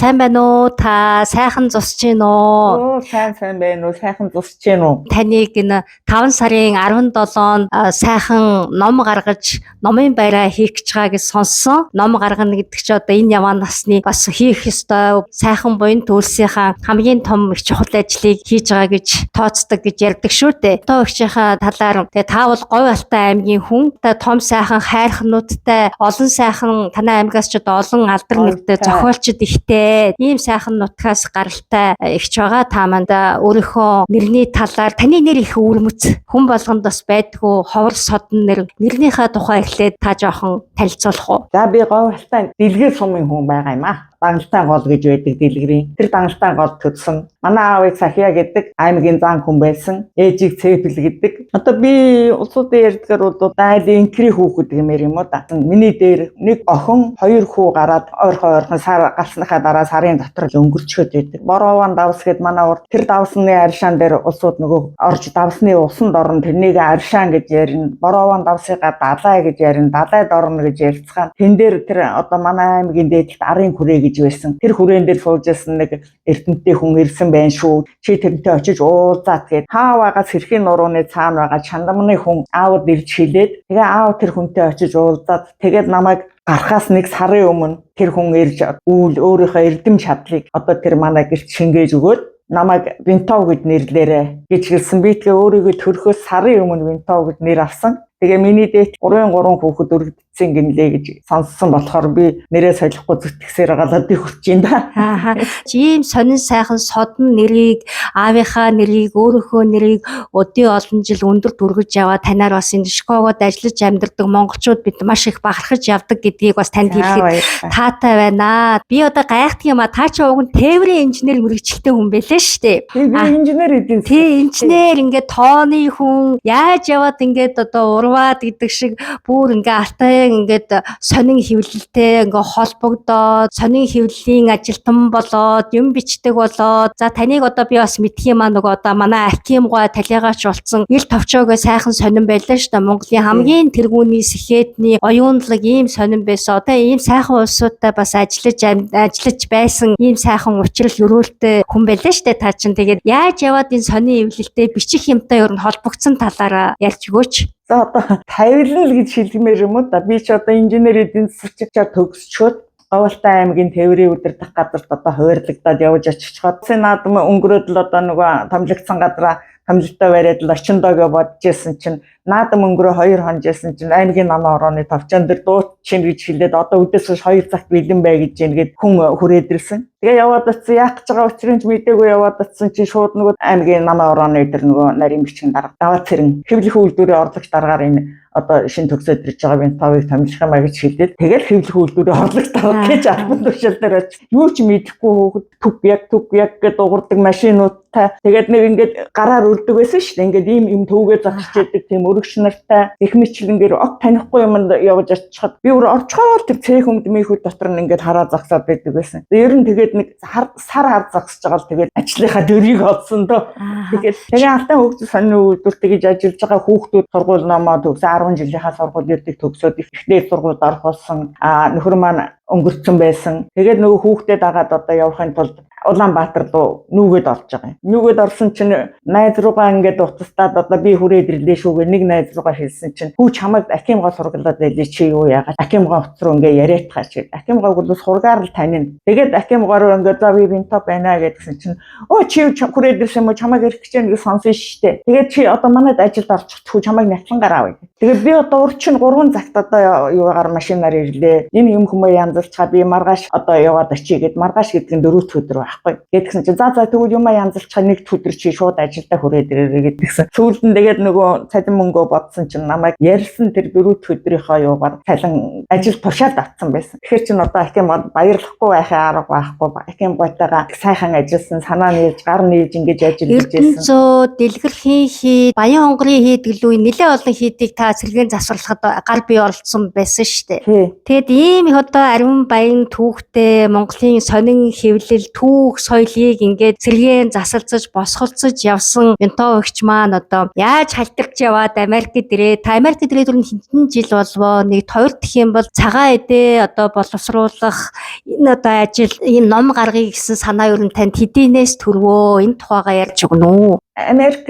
Сайн байна уу? Та сайхан зусч гин үү? Оо, сайн сайн байна уу? Сайхан зусч гин үү? Таныг энэ 5 сарын 17-нд сайхан ном гаргаж, номын байраа хийх гэж байгаа гэж сонссон. Ном гаргана гэдэг чи одоо энэ яваа насны бас хийх ёстой сайхан буян төлсийнхаа хамгийн том их чухал ажлыг хийж байгаа гэж тооцдог гэж ярьдаг шүү дээ. Одоо эгчийнхаа талаар тэгээ та бол Говь Алтай аймгийн хүн. Та том сайхан хайрхнуудтай, олон сайхан танай аймгаас ч одоо олон алдар нэртэй зохиолчд ихтэй. Ийм сайхан нутгаас гаралтай эгч байгаа. Та манд өөрийнхөө нэрний талаар, таны нэр их өвөрмөц. Хүн болгонд бас байдгүй ховор содон нэр. Нэрнийхээ тухай эхлээд та жоохон танилцуулах уу? За, би Говь Алтай Дэлгэр сумын хүн байгаа юм аа. Дангалтай гол гэж байдаг Дэлгэрийн. Тэр Дангалтай гол төрсөн. Манай аавыг Сахия гэдэг аймгийн зан хүн байсан. Ээжийг Цэпэл гэдэг. Одоо би улсуудын ярьдгаар бол дайлын инкри хүүхэд гэмээр юм уу да. Миний дээр нэг охин, хоёр хүү гараад ойрхон ойрхон сар гарсныхаа дараа сарын дотор л өнгөрчөөд байдаг. Борован давс гэд манай урд тэр давсны аршаан дээр улсууд нөгөө орж давсны усанд орно, тэрнийг аршаан гэж ярина. Борован давсыгаа далай гэж ярина. Далайд орно гэж ярьцгаана. Тэн дээр тэр одоо манай аймгийн дээдэлт арын хүрээ гэж байсан. Тэр хүрээн дээр сууж байсан нэг эрдэмтдээ хүн ирсэн байна шүү. Чи тэрнтэй очиж уулзаат гээд хааваагаас хэрхийн нурууны цаана байгаа чандамны хүн аавд ирж хэлээд, тэгээ аав тэр хүнтэй очиж уулзаад, тэгээд намайг гарахаас нэг сарын өмнө тэр хүн ирж үүл өөрийнхөө эрдэм чадлыг одоо тэр манай гэрт шингээж өгөөд намайг Винтов гэд нэрлээрэ гэж хэлсэн. Би тэгээ өөрийгөө төрөхөөс сарын өмнө Винтов гэд нэр авсан. Тэгээ миний дээд 3-3 хүүхэд өргөдсөн гинлээ гэж сонссон болохоор би нэрээ солихгүй зүтгэсээр байгаа л би хүрч байна да. Ааха. Ийм сонин сайхан содон нэрийг, аавынхаа нэрийг, өөрийнхөө нэрийг өдий олон жил өндөр дүргэж яваа танаар бас энэ Шикагод ажиллаж амьдардаг монголчууд бид маш их бахархаж явдаг гэдгийг бас танд хэлэхэд таатай байна. Би одоо гайхдаг юм а, та чи уг нь тээврийн инженер мэргэжилтэй хүн байлээ шүү дээ. Би инженер эдийн Тий, инженер, ингээд тооны хүн яаж яваад ингээд одоо урваад гэдэг шиг бүр ингээ Алтайг ингээд сонин хэвлэлтэй ингээ холбогдоод, сонин хэвлэлийн ажилтан болоод, юм бичдэг болоод. За, таныг одоо би бас мэдх юм а, нөгөө одоо манай Аким гой талигаач болсон ил товчоогоо сайхан сонин байлаа шүү дээ. Монголын хамгийн тэргүүний сэхэтний оюунлаг ийм сонин байсан. Одоо ийм сайхан улсуудтай бас ажиллаж байсан ийм сайхан учрал өрөөлтэй хүн байлаа шүү дээ та чинь. Тэгээд яаж яваад энэ сонин эвлэлтэй бичих юмтай ер нь холбогдсон талаараа ярьж өгөөч. За, одоо тавилна л гэж хэлмээр юм уу да. Би ч одоо инженер эдийн засгчаар төгсчөөд Говьалтай аймгийн тээврийн удирдах газарт одоо хуваарлагдаад явж очиход наадам өнгөрөөд л одоо нөгөө томилогдсон газараа томилолтоо бариад л очиндоо гэж бодож исэн чинь наадам өнгөрөө 2 хонжсэн чинь аймгийн намын орооны товчон дээр дуут чинь гэж хэлээд, одоо үдээс хойш 2 цагт бэлэн бай гэж юм гээд хүн хүрээд ирсэн. Тэгээ яваад очсон, яах гэж байгаа учрыг ч мдээгүй яваад очсон чинь шууд нөгөө аймгийн намын орооны дээр нөгөө нарийн бичгийн дарга даваа цэрэн хэвлэх үйлдвэрийн орлогч даргаар энэ одоо шин төгсөөд ирж байгаа Винтовыг томилох юм а гэж хэлээд, тэгэл хэвлэх үйлдвэрийн орлогч дарга гэж албан тушаал дээр очиж, юу ч мэдэхгүй хүүхэд түг яг түг яг гэдээ дуурдаг машинуудтай, тэгээд нэг ингээд гараар өрдөг байсан шүү дээ. Ингээд ийм юм төвгөө зогсож идэг тийм өргөч нартай их мэтлэнгээр ог танихгүй юмд явж очиход би өөр орчхоор тэр цех өмд мийнхүүд дотор нь ингээд хараа зогсоод байдаг байсан. Ер нь тэгээд нэг сар хар зогсож байгаа л тэгээд ажлынхаа дөрийг олсон доо. Тэгээд тэгээ Алтай хөгжил сонин үйлдвэрт гэж ажиллаж байгаа хүүхдүүд сургууль номоо төгсөн, 10 жилийнхаа сургууль ирдэг төгсөөд ихтэй сургуульд орох болсон. А нөхөр маань өнгөрцөн байсан. Тэгээд нөгөө хүүхдээ дагаад одоо явахын тулд Улаанбаатар руу нүүгээд орж байгаа юм. Нүүгээд орсон чинь найз руугаа ингээд утастаад, одоо би хүрээд ирлээ шүүгээ нэг найз руугаа хэлсэн чинь, хүү чамайг Аким гол сургалаад байлээ, чи юу яагаад Аким гоо утас руу ингээд яриад чи. Аким гоог бол сургаар л танина. Тэгээд Аким гоо руу ингээд за би Винтоп байна гэдгсэн чинь, өө чи хүрээд ирсэн юм уу, чамайг ирэх гэж байна гэж сонсон штэ. Тэгээд чи одоо манайд ажилд орчих, хүү чамайг нягтлангаар авъя. Тэгээд би одоо урд чинь 3 цагт одоо юугаар машинаар ирлээ. Энэ юм хүмүү янзалчаа би маргааш одоо яваад очие гэд, маргааш гэдэг нь дөрөв өдөр байхгүй. Гэдгсэн чинь за тэгвэл юмаа янзалчаа нэг өдөр чи шууд ажилдаа хүрээд ирээрэй гэдгсэн. Сүүлд нь тэгээд нөгөө цалин мөнгөө бодсон чинь намайг ярьсан тэр дөрөв өдрийнхөө юугаар цалин ажил тушаал татсан байсан. Тэгэхээр чин одоо Аким баярлахгүй байхын арга байхгүй. Аким гойтойгоо сайхан ажилласан, санаа нийлж, гар нийлж ингэж ажиллаж байсан. Эрдэнэзөө Дэлгэрхийн хийд, Баян хонгорын хийд гэлүү нэлээ олон хийдийг та сэргээн засварлахад гар бие оролцсон байсан шүү дээ. Тий. Тэгэд ийм их одоо ариун нарван баян түүхтэй Монголын сонин хэвлэл түүх соёлыг ингээд сэргээн засалцаж босголцож явсан Винтович маань одоо яаж халтарч яваад Америкт ирээ. Та Америкт ирээд өөр хэдэн жил болвоо? Нэг хоёр дэх юм бол цагаан эдээ одоо боловсруулах энэ одоо ажил энэ ном гаргая гэсэн санаа ер нь танд хэдийнээс төрвөө? Энэ тухайгаа ярьж өгнө үү? Америкт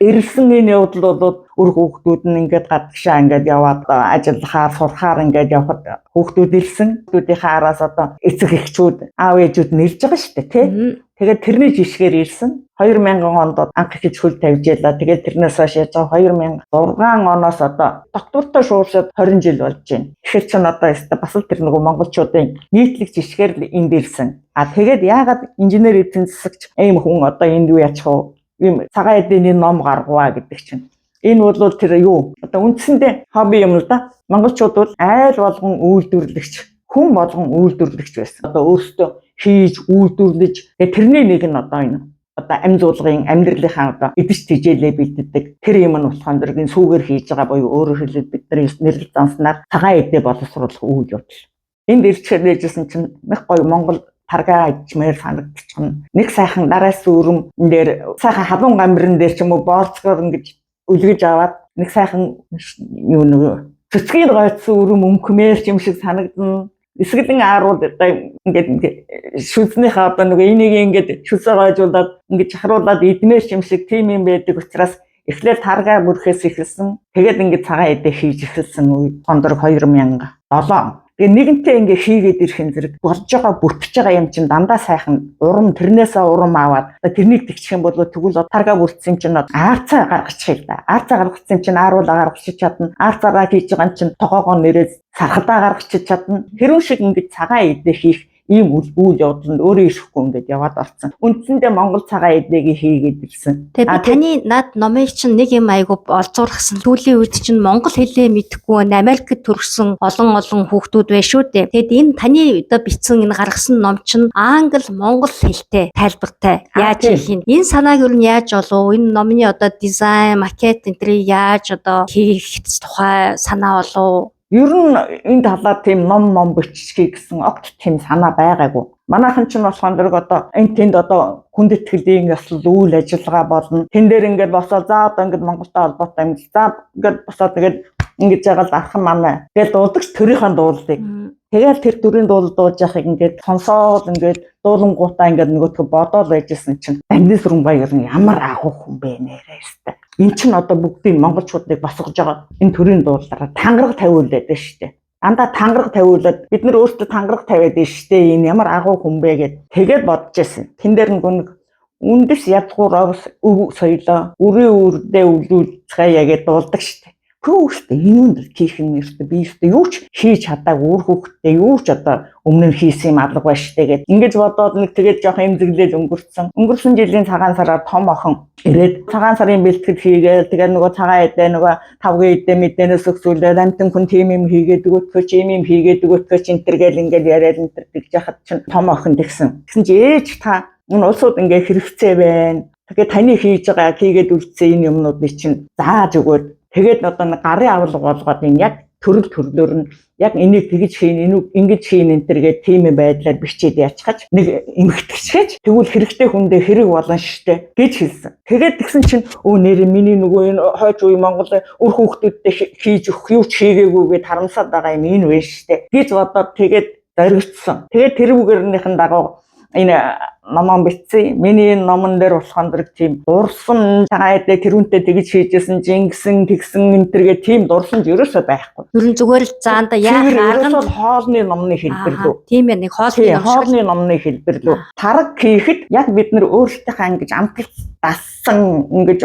ирсэн энэ явдал бол үр хүүхдүүд нь ингээд гадагшаа ингээд яваад ажиллахаар сурахаар ингээд явхад хүүхдүүд ирсэн. Хүүхдүүдийнхээ араас одоо эцэг эхчүүд, аав ээжүүд нь ирж байгаа шүү дээ, тий. Тэгээд тэрний жишгээр ирсэн. 2000 онд анх ихэж хөл тавьж ялаа. Тэгээд тэрнээс хойш яаж байгаа 2006 оноос одоо доктортой шууршаад 20 жил болж байна. Тэгэхээр чинь одоо өстө бас л тэр нөгөө монголчуудын нийтлэг жишгээр л энд ирсэн. А тэгээд яагаад инженер эдийн засагч ийм хүн одоо энд юу яачих вэ? Ийм цагаан эдийн ном гаргаваа гэдэг чинь. Энэ бол тэр юу? Одоо үндсэндээ хобби юм л да. Монголчууд бол айл болгон үйлдвэрлэгч, хүн болгон үйлдвэрлэгч байсан. Одоо өөрсдөө хийж үйлдвэрлэж тэгээ тэрний нэг нь одоо энэ одоо амь зуулгын амьдралынхаа одоо эдэж тэжээлээ бэлддэг тэр юм нь болохоор зэрэг сүүгээр хийж байгаа буюу өөрөөр хэлбэл бидний нэрлэл занснаар цагаан эдээ боловсруулах үйл явдал. Энд ирчихээр нээжсэн чинь нэг гоё Монгол таргаа ижмээр санагдчихна. Нэг сайхан дараас өрөм дээр сайхан халуун гамбирн дээр ч юм уу боорцгоор ингэж үлгэж аваад нэг сайхан юу нөгөө цэцгийн гойцсон өрөм өмхмээр ч юм шиг санагдана. Эсгэлэн аарууд одоо ингээд ингээд шүлзнийхээ одоо нөгөө энийг ингээд шүлсээ гойжуулаад ингээд чахруулад идмээр ч юм шиг тийм юм байдаг учраас эхлээл таргаа бүрхээс эхэлсэн. Тэгээд ингээд цагаан эдээ хийж эхэлсэн үе хондрог 2007. Тэгээ нэгэнтээ ингээ хийгээд ирэх юм зэрэг болж байгаа бүтэж байгаа юм чинь дандаа сайхан урам тэрнээсээ урам аваад тэрнийг тэгчих юм бол тэгвэл таргаа бүрдсэн юм чинь аарцаа гаргачих юм да. Аарцаа гаргачихсан юм чинь ааруулаа гаргачих чадна. Аарцаараа хийж байгаа юм чинь тогоогоо нэрээ сархадаа гаргачих чадна. Хэрүүн шиг ингээ цагаан эдээ хийх ийм үйл явдалд өөрөө ирэхгүй ингээд яваад орцсон. Үндсэндээ Монгол цагаан эдээгээ хийгээд ирсэн. Тэгээ би таны над номыг чинь нэг юм айгу олзуурхсан. Сүүлийн үед чинь монгол хэлээ мэдэхгүй Америкт төрсөн олон олон хүүхдүүд байна шүү дээ. Тэгэд энэ таны одоо бичсэн энэ гаргасан ном чинь англи монгол хэлтэй тайлбартай. Яаж хийх юм? Энэ санааг юу нь яаж олов? Энэ номны одоо дизайн, макет энэ тэрийг яаж одоо хийх тухай санаа олов? Ер нь энэ талаар тийм ном ном биччихье гэсэн огт тийм санаа байгаагүй. Манайхан ч болохоор зэрэг одоо энэ тэнд одоо хүндэтгэлийн ёслол үйл ажиллагаа болно. Тэн дээр ингээд босоо за одоо ингээд Монголтой холбоотой юм. За ингээд босоод ингээд ингэж байгаа л архан манай. Тэгэл дуулдагч төрийнхөө дуулдыг. Тэгэл тэр төрийн дуулал дуулж яхахыг ингээд сонсоол ингээд дуулангуудаа ингээд нөгөөтгөө бодоол байжсэн чинь Дамны сүрэнбай ер нь ямар агуу хүн бэ нэрээ өстэй. Эн чинь одоо бүгдийг монголчуудыг босгож байгаа энэ төрийн дуулаараа тангараг тавиулаад байна шүү дээ. Дандаа тангараг тавиулаад бид нар өөрсдөө тангараг тавиад байна шүү дээ. Энэ ямар агуу хүн бэ гэд тэгээд бодож байсан. Тэн дээр нэг үндэс ядгуур овс өв соёлоо үрийн үрдээ өвлүүлцгээе гэдээ дуулдаг шүү дээ. Хүүхдээ энэ үнд хийх юм ердөө би ердөө юу ч хийж чадаагүй үр хүүхдээ юу ч одоо өмнө нь хийсэн юм алга байна штэ гэд ингэж бодоод нэг тэгээд жоох эмзэглэл өнгөрцөн. Өнгөрсөн жилийн цагаан сараар том охин ирээд цагаан сарын бэлтгэл хийгээл тэгээд нөгөө цагаан эдээ нөгөө тавгийн эдээ мэдээнээс өгсүүлээд амтан хүн тийм юм хийгээд өгөөтгөө чи юм хийгээд өгөөтгөө чи энэ төр гээл ингээд яриад энэ төр тэгж яхад чинь том охин тэгсэн. Тэгсэн чи ээж та энэ улсууд ингээд хэрэгцээ байна. Тэгээд таны хийж байгаа хийгээд үлдсэн энэ юмнуудыг чинь зааж өгөөд тэгээд одоо нэг гарын авлага болгоод энэ яг төрөл төрлөөр нь яг энийг тэгж хийн, энэ ингэж хийн энэ төр гээд тийм юм байдлаар бичээд яачхаж нэг эмхтгэчээж тэгвэл хэрэгтэй хүндээ хэрэг болно штэ гэж хэлсэн. Тэгээд тэгсэн чинь өө нэр миний нөгөө энэ хойч үе Монгол үр хүүхдүүдтэй хийж өгөх юу ч хийгээгүй гээд харамсаад байгаа юм энэ вэ штэ гэж бодоод тэгээд зоригдсон. Тэгээд тэр үгэрнийхэн дагуу энэ номон бичсэн. Миний энэ номон дээр болохоор зэрэг тийм дурсан цагаан эдээ тэрүүнтэй тэгж хийжсэн, жингсэн, тэгсэн энэ төргээ тийм дурсамж ерөөсөө байхгүй. Ер нь зүгээр л заанда яах арга нь хоолны номны хэлбэр лүү. Тийм ээ, нэг хоолны ном. Хоолны номны хэлбэр лүү. Тараг хийхэд яг бид нар өөрсдийнхээ ингэж амталт дассан ингэж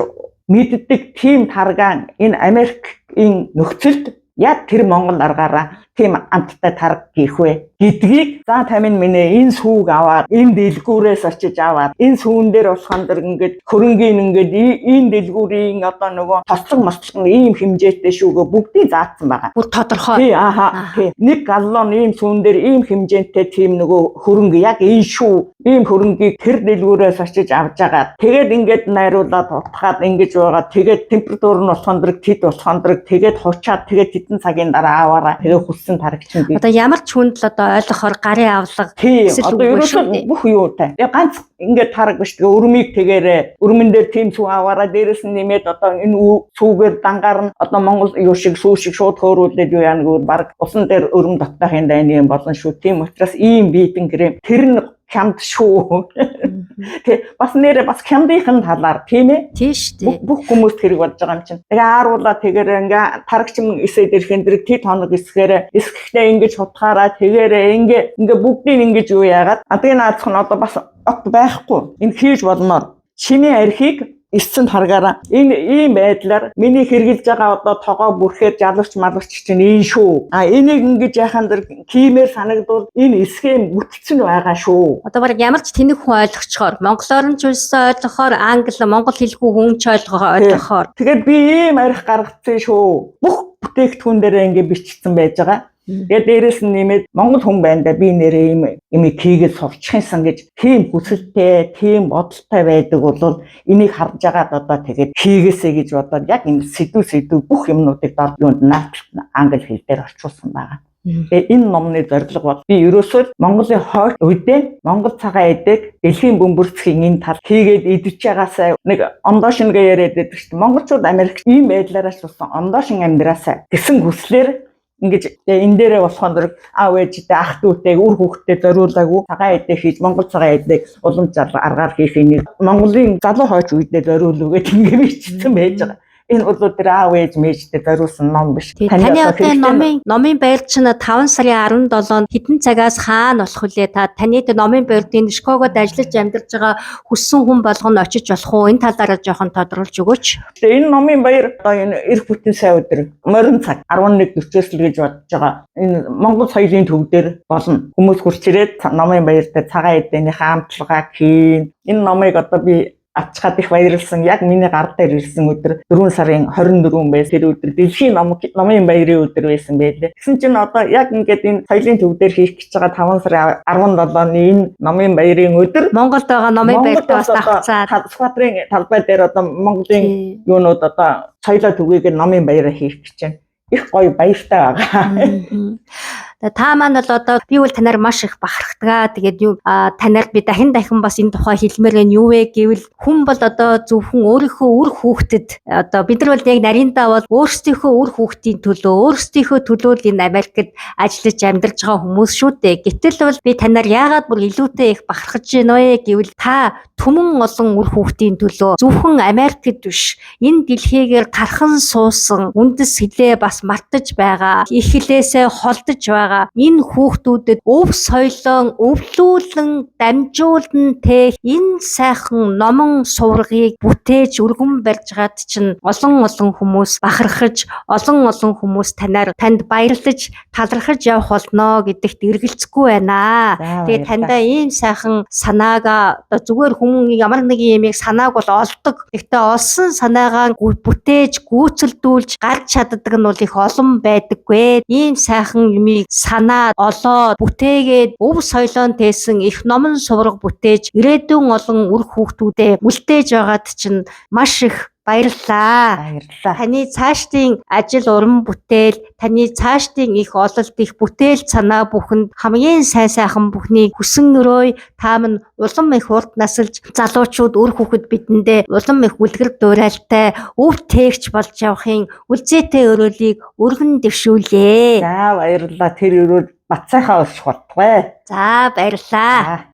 мэддэг тийм таргаан энэ Америкийн нөхцөлд яг тэр Монгол аргаараа тийм амттай тараг хийх вэ гэдгийг за тамин минь энэ сүүг аваад энэ дэлгүүрээс очиж аваад энэ сүүн дээр болохоор дэр ингээд хөрөнгийн ингээд энэ дэлгүүрийн одоо нөгөө тослог мослог нь ийм хэмжээтэй шүүгөө бүгдийг заасан байгаа. Бүр тодорхой. Тий, аха. Тий. Нэг галлон ийм сүүн дээр ийм хэмжээтэй тийм нөгөө хөрөнгө яг энэ шүү. Ийм хөрөнгийг тэр дэлгүүрээс очиж авч агаад тэгээд ингээд найруулад утгаад ингэж байгаа. Тэгээд температур нь болохоор дэр тэд болохоор дэр тэгээд хучаад тэгээд хэдэн цагийн дараа аваараа тэгээд Эссэн тарагчин би. Одоо ямар ч хүнд л одоо ойлгохоор гарын авлага Тийм. хүсэл Одоо үгүй ерөөсөө шүү дээ. бүх юутай. Тэгээ ганц ингээд тараг биш. Тэгээ өрмийг тэгээрээ өрмөн дээр тийм цүү аваараа дээрэс нь нэмээд одоо энэ цүүгээр дангаар нь одоо Монгол юу шиг сүү шиг шууд хөөрүүлээд юу яана гэвэл баг усан дээр өрөм дотоохын дайны юм болно шүү. Тийм учраас ийм битэн крем тэр нь хямд шүү. Тэ бас нэрэ бас хямдынхын талаар тийм ээ. Тийм шүү дээ. Бүх хүмүүст хэрэг болж байгаа юм чинь. Тэгээ ааруулаа тэгээрээ ингээ тарагчин эсээд ирэх энэ дэр тэд хоног эсгээр эсгэхдээ ингэж хутгаараа тэгээрээ ингээ ингээ бүгдийг ингэж юу яагаад. А тэгээ наацх нь одоо бас огт байхгүй. Энэ хийж болмоор. Чимээ архийг эссэн таргаараа энэ ийм байдлаар миний хэрглэж байгаа одоо тогоо бүрхээр жалвч малвч чинь энэ шүү. А энийг ингэж яхаан дэр кимээр санагдвал энэ эсхээ бүтцэн байгаа шүү. Одоо баг ямар ч тэнэг хүн ойлгочхоор монголоор нь ч үлсэн ойлгохоор англи монгол хэлгүй хүн ч ойлгохоор. Тэгээд би ийм арх гаргацсан шүү. Бүх бүтээгдэхүүн дээрээ ингэ бичсэн байж байгаа. Тэгээд дээрэс нь нэмээд Монгол хүн байна да би нэрээ ийм юм хийгээд сурчихсан гэж тийм хүсэлтэй, тийм бодолтой байдаг бол энийг харж байгаад одоо тэгээд хийгээсэй гэж бодоод яг энэ сэдв бүх юмнуудыг дор юунд наац англи хэл дээр орчуулсан байгаа. Тэгээ энэ номны зорилго бол би ерөөсөө Монголын хойч үедээ Монгол цагаан эдэг дэлхийн бөмбөрцгийн энэ тал хийгээд идэж байгаасаа нэг ондоо шингээ яриад байдаг шүү дээ. Монголчууд Америкт ийм байдлаараа ч болсон ондоо шин амьдраасаа гэсэн хүслээр ингэж энэ дээрээ болохоон дөрөг аав ээжтэй ах дүүтэй үр хүүхдтэй зориулаагүй цагаан эдээ хийж Монгол цагаан эдэг уламж аргаар хийх энийг Монголын залуу хойч үедээ зориулв гэж ингэ бичсэн байж байгаа. Энэ бол тэр аав ээж мэжтэй зориулсан ном биш. Таны одоо энэ номын байр чинь 5 сарын 17-нд хэдэн цагаас хаана болох вүлээ та? Таны тэр номын байрд энэ Шикагод ажиллаж амьдарч байгаа хүссэн хүн болгоно очиж болох уу? Энэ талаараа жоохон тодруулж өгөөч. Тэгээ энэ номын баяр одоо энэ эх бүтэн сайн өдөр морин цаг 11:40-өөс л гэж бодож байгаа. Энэ Монгол соёлын төв дээр болно. Хүмүүс хурц ирээд номын баяр дээр цагаан эдэнийхээ амтлагаа хийн. Энэ номыг одоо би авчгаад их баярлсан. Яг миний гар дээр ирсэн өдөр 4 сарын 24 байсан. Тэр өдөр дэлхийн номын баярын өдөр байсан байлээ. Тэгсэн чинь одоо яг ингээд энэ соёлын төв дээр хийх гэж байгаа 5 сарын 17-ны энэ номын баярын өдөр Монголд байгаа номын баярт бас давхцаад Сүхбаатарын талбай дээр одоо Монголын юунууд одоо соёлоо түгээгээр номын баяраа хийх гэж байна. Их гоё баяртай байгаа. Та маань бол одоо би бол танаар маш их бахархдаг. Тэгээд юу танаар би дахин дахин бас энэ тухай хэлмээр байна. Юу вэ гэвэл хүн бол одоо зөвхөн өөрийнхөө үр хүүхдэд одоо бид нар бол яг нарийнда бол өөрсдийнхөө үр хүүхдийн төлөө өөрсдийнхөө төлөө л энэ Америкт ажиллаж амьдарч байгаа хүмүүс шүү дээ. Гэтэл бол би танаар яагаад бүр илүүтэй их бахархаж байна вэ гэвэл та түмэн олон үр хүүхдийн төлөө зөвхөн Америкт биш энэ дэлхийгээр тархан суусан үндэс хилээ бас мартаж байгаа их хилээсээ холдож байгаа энэ хүүхдүүдэд өв соёлон өвлүүлэн дамжуулан тэ энэ сайхан номон суврагыг бүтээж өргөн барьж гад чинь олон олон хүмүүс бахархаж олон олон хүмүүс танаар танд баярлаж талархаж явах болно гэдэгт эргэлзэхгүй байна. Тэгээ таньдаа ийм сайхан санаагаа одоо зүгээр хүн ямар нэгэн юмыг санааг бол олдог. Гэхдээ олсон санаагаа бүтээж гүйцэлдүүлж гарч чаддаг нь бол их олон байдаггүй. Ийм сайхан юмыг санаа олоод бүтээгээд өв соёлоон тээсэн их номон сувраг бүтээж ирээдүйн олон үр хүүхдүүдэд үлдээж байгаад чинь маш их баярлалаа. Баярлалаа. Таны цаашдын ажил уран бүтээл, таны цаашдын их ололт, их бүтээл санаа бүхэнд хамгийн сайн сайхан бүхнийг хүсэн өрөөе. Та минь улам их урд насалж залуучууд үр хүүхэд бидэндээ улам их үлгэр дуурайлтай өв тээгч болж явахын үлзээтэй өрөөлийг өргөн дэвшүүлье. За баярлалаа. Тэр өрөөл бат сайхан олчих болтугай. За баярлалаа.